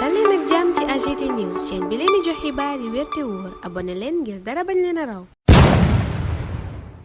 dal leen ak jàmm ci AGT News chaîne bi leen di jox xibaar yi wér te wóor abonné leen ngir dara bañ leen a raw.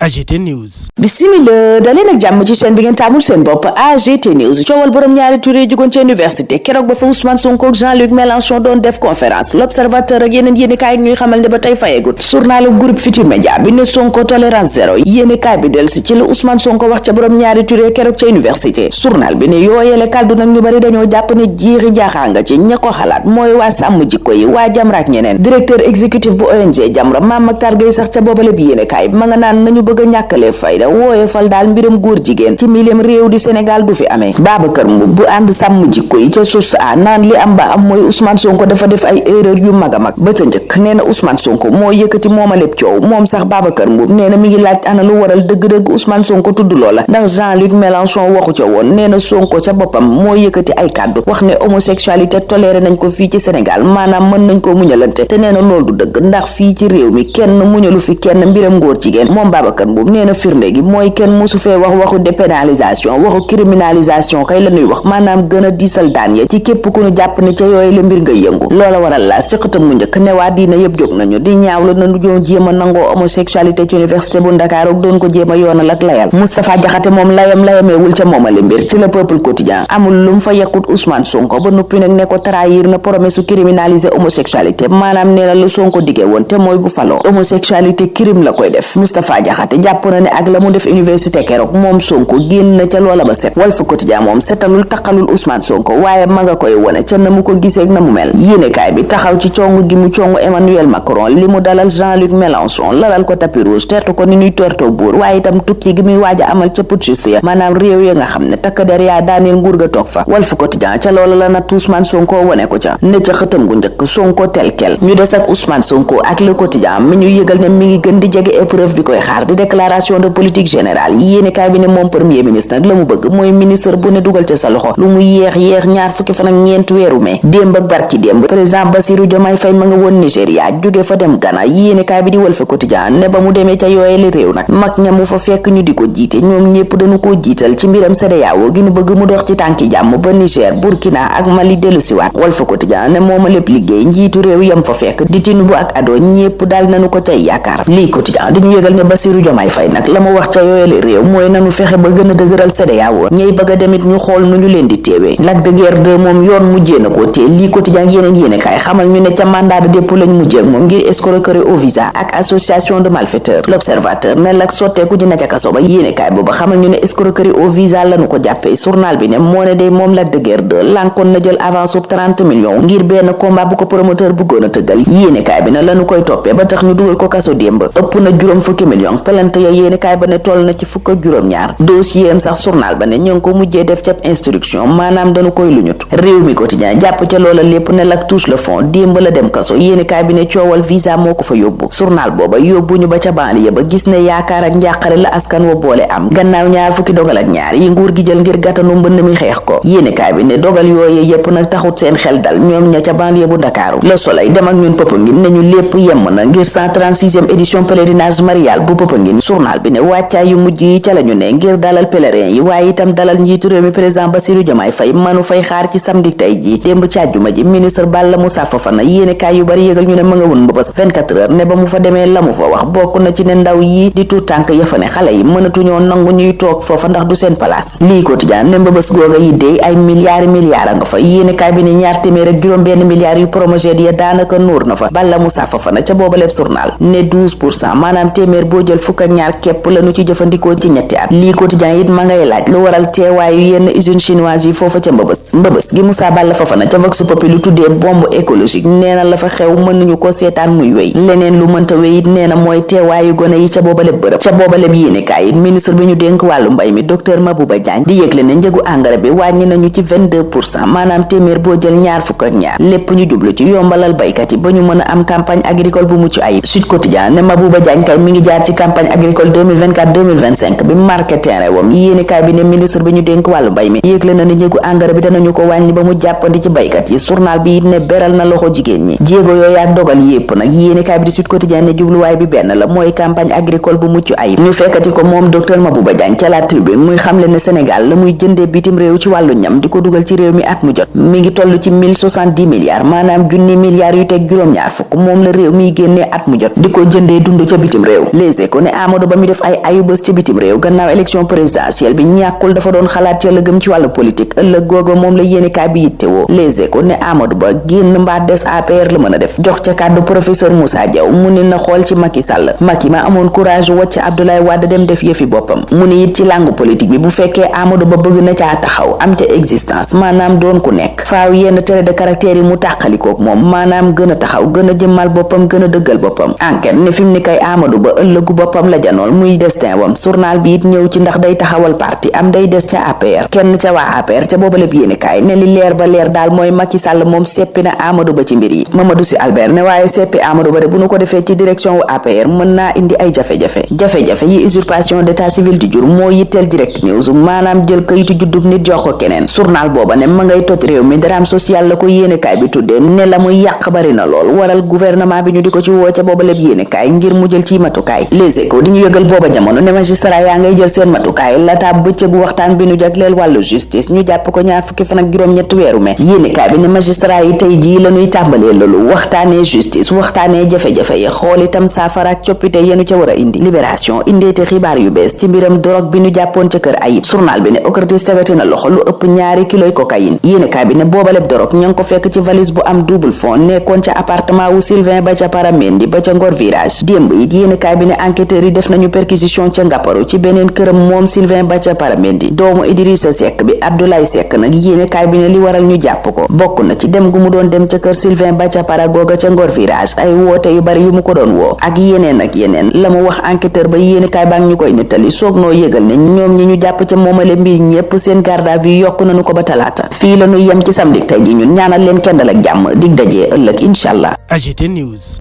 AGT News. Bismillah daleen ak jàmm ci chaîne bi ngeen taamul seen bopp AGT News. Coowal borom ñaari tur yi jugoon ci université keroog ba fa Ousmane Sonko ak Jean-Luc Mélenchon doon def conférence L'Observateur ak yeneen yéenekaay ñuy xamal ne ba tey fayegut. journalu groupe Futurs Médias bi ne Sonko tolérance zéro yéenekaay bi del si ci la Ousmane Sonko wax ca borom ñaari tur yi keroog ca université. journal bi ne yooyele kàddu nag ñu bari dañoo jàpp ne jiixi jaaxaa nga ci ña ko xalaat mooy waa sàmm jikko yi waa Jamra ak ñeneen. directeur exécutif bu ONG Jamra Mame Mactar Gueye sax ca boobale bi yéenekaay bi ma nga naan nañu bëgg a ñàkkalee fayda wooye fal daal mbiram góor jigéen ci milim réew di Sénégal du fi amee. Babacar Mboup bu ànd sàmm jikko yi ca source a naan li am ba am mooy Ousmane Sonko dafa def ay erreur yu mag a mag ba ca njëkk nee na Ousmane Sonko moo yëkkati mooma lépp coow moom sax Babacar Mboup nee na mi ngi laaj ana lu waral dëgg-dëgg Ousmane Sonko tudd loola ndax Jean-Luc Mélenchon waxu ca woon. nee na Sonko ca boppam moo yëkkati ay kàddu wax ne homosexualité toléré nañ ko fii ci Sénégal maanaam mën nañ ko muñalante te nee na loolu du dëgg ndax fii ci réew mi kenn muñalu fi kenn mbiram góor jigéen. moom Babacar Mboup nee na firnde gi mooy kenn musu fee waxu dépénalisation waxu criminalisation kay la ñuy wax maanaam gën a diisal daan ya ci képp ku ñu jàpp ne ca yooyu la mbir nga yëngu. loola waral laas ci xëtam mu njëkk ne waa diina yëpp jóg nañu di ñaawlu nañu doon jéem a nangoo homosexualité ci université bu Ndakaar ak doon ko jéem a yoonal ak layal. Moustapha Diakhaté moom layameewul ca moomale mbir ci le peuple quotidien amul lu mu fa yekkut Ousmane Sonko ba noppi nag ne ko trahir na promesse su criminaliser homosexualité maanaam nee na lu Sonko diggee woon te mooy bu faloo homosexualité crime la koy def. Moustapha Diakhaté jàpp na ne ak la mu def université keroog moom Sonko génn na ca loola ba set. Walf Quotidien moom setalul taqalul Ousmane Sonko waaye ma nga koy wone ca na mu ko gisee ak na mu mel. yéenekaay bi taxaw ci cong gi mu cong Emmanuel Macron li mu dalal Jean-Luc Mélenchon lalal ko tapis rouge teertu ko ni ñuy tortoo buur waaye itam tukki gi muy waaj a amal ca putschiste ya maanaam réew ya nga xam ne takk der yaa daaneel nguur ga toog fa. Walf Quotidien ca loola la nat Ousmane Sonko wone ko ca ne ca xëtam gu njëkk Sonko tel quel. ñu des ak Ousmane Sonko ak Le Quotidien mi ñu yëgal ne mi ngi gën di jege épreuve bi koy xaar di déclaration de politique générale. yéenekaay bi ne moom premier ministre nag la mu bëgg mooy ministre bu ne dugal ca sa loxo lu mu yéex ñaar fukki fan ak ñeent weeru mai. démb ak barki démb président Bassirou Diomaye Faye ma nga woon Nigéria jóge fa dem Ghana. yéenekaay bi di Walf Quotidien ne ba mu demee ca yooyeli réew nag mag ñamu fa fekk ñu di ko jiite ñoom ñépp dañu koo jiital ci mbiram CEDEAO gi ñu bëgg mu dox ci tànki jàmm ba Niger Burkina ak Mali dellu siwaat. Walf Quotidien ne mooma lépp liggéey njiitu réew yam fa fekk di Tinubu ak Ado ñépp daal nañu ko cay yaakaar. lii Quotidien dañu yëgal ne Bassirou Diomaye Faye nag la mu wax ca yooyeli réew mooy nanu fexe ba gën a dëgëral CEDEAO ñey bëgg a demit ñu xool nu ñu leen di téewee. Lac de Guiers 2 moom yoon mujjee na ko tee. lii Quotidien yeneen yéenekaay xamal ñu ne ca mandat de dépôt lañ mujjee ak moom ngir escroquerie au visa ak association de malfaiteurs. L'Observateur ne Lac sotteeku ji na ca kaso ba. yéenekaay booba xamal ñu ne escroquerie au visa lañu ko jàppee. journal bi ne moo ne day moom Lac de Guiers 2 lankoon na jël avance sub 30 millions ngir benn combat bu ko promoteur bëggoon a tëggal. yéenekaay bi ne lañu koy toppee ba tax ñu dugal ko kaso démb ëpp na juróom fukki millions pelante ya yéenekaay ba ne toll na ci fukk ak juróom-ñaar. dossier am sax journal ba ne ñoo ngi ko mujjee def ca instruction maanaam dañu koy luñut. réew mi quotidien jàpp ca loola lépp ne Lac touche le fond démb la dem kaso. yéenekaay bi ne coowal visa moo ko fa yóbbu. journal booba yóbbuñu ba ca banlieue ba gis ne yaakaar ak njàqare la askan wa boole am gannaaw ñaar fukki dogal ak ñaar yi nguur gi jël ngir gàttanu mbënd mi xeex ko. yéenekaay bi ne dogal yooye yépp nag taxut seen xel dal ñoom ña ca banlieue bu Ndakaaru. Le Soleil dem ak ñun Popenguine ne ñu lépp yemm na ngir 136e édition pèlerinage marial bu Popenguine. journal bi ne wàccaay yu mujj yi ca lañu ne ngir dalal pèlerin yi waaye itam dalal njiitu réew mi président Bassirou Diomaye Faye manu fay xaar ci samedi tey ji. démb ci àjjuma ji ministre Balla Moussa Fofana yéenekaay yu bari yëgal ñu ne ma nga woon Mbëbës 24 heures ne ba mu fa demee la mu fa wax bokk na ci ne ndaw yi di tuut tànk yafa ne xale yi mënatuñoo nangu ñuy toog foofa ndax du seen place. lii Quotidien ne Mbëbës googa yi dee ay milliards a nga fa. yéenekaay bi ne ñaar téeméer ak juróom benn milliards yu promogé ya daanaka nuur na fa. Balla Moussa Fofana ca booba lépp journal ne 12% maanaam téeméer boo jël fukk ak ñaar képp lañu ci jëfandikoo ci ñetti at. lii Quotidien it ma ngay laaj lu waral teewaayu yenn usine chinoise yi foofa ca Mbëbës gi Moussa Balla Fofana ca Vox Populi lu tuddee bombe écologique nee na la fa xew mënuñu ko seetaan muy wéy. leneen lu mënta wéy it nee na mooy teewaayu gone yi ca boobaleb bërëb. ca boobaleb yéenekaay it ministre bi ñu dénk wàllu mbay mi docteur Mabouba Diagne di yëgle ne njëgu engrais bi wàññi nañu ci 22% maanaam téeméer boo jël ñaar fukk ak ñaar lépp ñu jublu ci yombalal baykat yi ba ñu mën a am campagne agricole bu mucc ayib. Sud Quotidien ne Mabouba Diagne kay mi ngi jaar ci campagne campagne agricole 2024-2025 bi marqué terrain wam yéenekaay bi ne ministre bi ñu dénk wàllu mbay mi yéegle na ne njëgu engrais bi danañu ko wàññi ba mu jàppandi ci baykat yi journal bi it ne beral na loxo jigéen ñi jéego yooyu ak dogal yépp nag yéenekaay bi di Sud Quotidien ne jubluwaay bi benn la mooy campagne agricole bu mucc ayib ñu fekkati ko moom docteur Mabouba Diagne ca la Tribune muy xamle ne Sénégal la muy jëndee bitim réew ci wàllu ñam di ko dugal ci réew mi at mu jot mi ngi toll ci 1070 milliards maanaam junni milliards yu teg juróom-ñaar fukk moom la réew miy génnee at mu jot di ko jëndee dund ca bitim réew Les Échos ne Amadou Ba mi def ay ayubés ca bitim réew gannaaw élection présidentielle bi ñàkkul dafa doon xalaat ca lëgëm ci wàllu politique ëllëg googa moom la yéenekaay bi yittewoo Les Échos ne Amadou Ba génn mbaa des APR la mën a def jox ca kàddu professeur Moussa Diaw mu ne na xool ci Macky Sall Macky ma amoon courage wàcc Abdoulaye Wade dem def yëfi boppam mu ne it ci langue politique bi bu fekkee Amadou Ba bëgg na caa taxaw am ca existence maanaam doon ku nekk faaw yenn trait de caractère yi mu tàqalikook moom maanaam gën a taxaw gën a jëmmal boppam gën a dëggal boppam enquête ne fi mu ni kay Amadou Ba ëllëgu boppam la janool muy destin wam journal bi it ñëw ci ndax day taxawal parti am day des ca APR kenn ca waa APR ca booba lépp yéenekaay ne li leer ba leer daal mooy Macky Sall moom seppi na Amadou Ba ci mbir yi Mamadou Sy Albert ne waaye seppi Amadou Ba de bu nu ko defee ci direction wu APR mën naa indi ay jafe-jafe yi usurpation d'état civil di jur moo yitteel Direct News maanaam jël kayitu juddub nit jox ko keneen journal booba ne ma ngay toj réew mi drame social la ko yéenekaay bi tuddee ne la muy yàq bari na lool waral gouvernement bi ñu di ko ci woo ca booba lépp yéenekaay ngir mu jël ci matukaay Les Échos di ñu yëgal booba jamono ne magistrat yaa ngay jël seen matukaay laata bëccëgu waxtaan bi ñu jagleel wàllu justice ñu jàpp ko ñaar fukki fan ak juróom-ñetti weeru mai yéenekaay bi ne magistrat yi tey jii la ñuy tàmbalee loolu waxtaanee justice waxtaanee jafe-jafe yi xool itam saafara ak coppite yenu ca war a indi Libération indeete xibaar yu bees ci mbiram dorog bi ñu jàppoon ca kër Ayib journal bi ne Ocratis tegati na loxo lu ëpp 2 kiloy cocaïne yéenekaay bi ne boobaleb dorog ña ngi ko fekk ci valise bu am double fond nekkoon ca appartement wu Sylvain ba ca Paramendi ba ca Ngor Virage démb it yéenekaay bi ne enquêteurs yi def nañu perquisition ca Ngaparu ci beneen këram moom Sylvain ba ca Paramendi doomu Idrissa Seck bi Abdoulaye Seck nag yéenekaay bi ne li waral ñu jàpp ko bokk na ci dem gu mu doon dem ca kër Sylvain ba ca Paragoga ca Ngor Virage ay woote yu bari yu mu ko doon woo ak yeneen la mu wax enquêteur ba yéenekaay baa ngi ñu koy nettali soog noo yëgal ne ñoom ñi ñu jàpp ca moomale mbir ñépp seen garde à vue yokk nañu ko ba talaata fii la ñu yem ci samedi tey ji ñun ñaanal leen kendal ak jàmm dig dajee ëllëg incha allah. AGT News.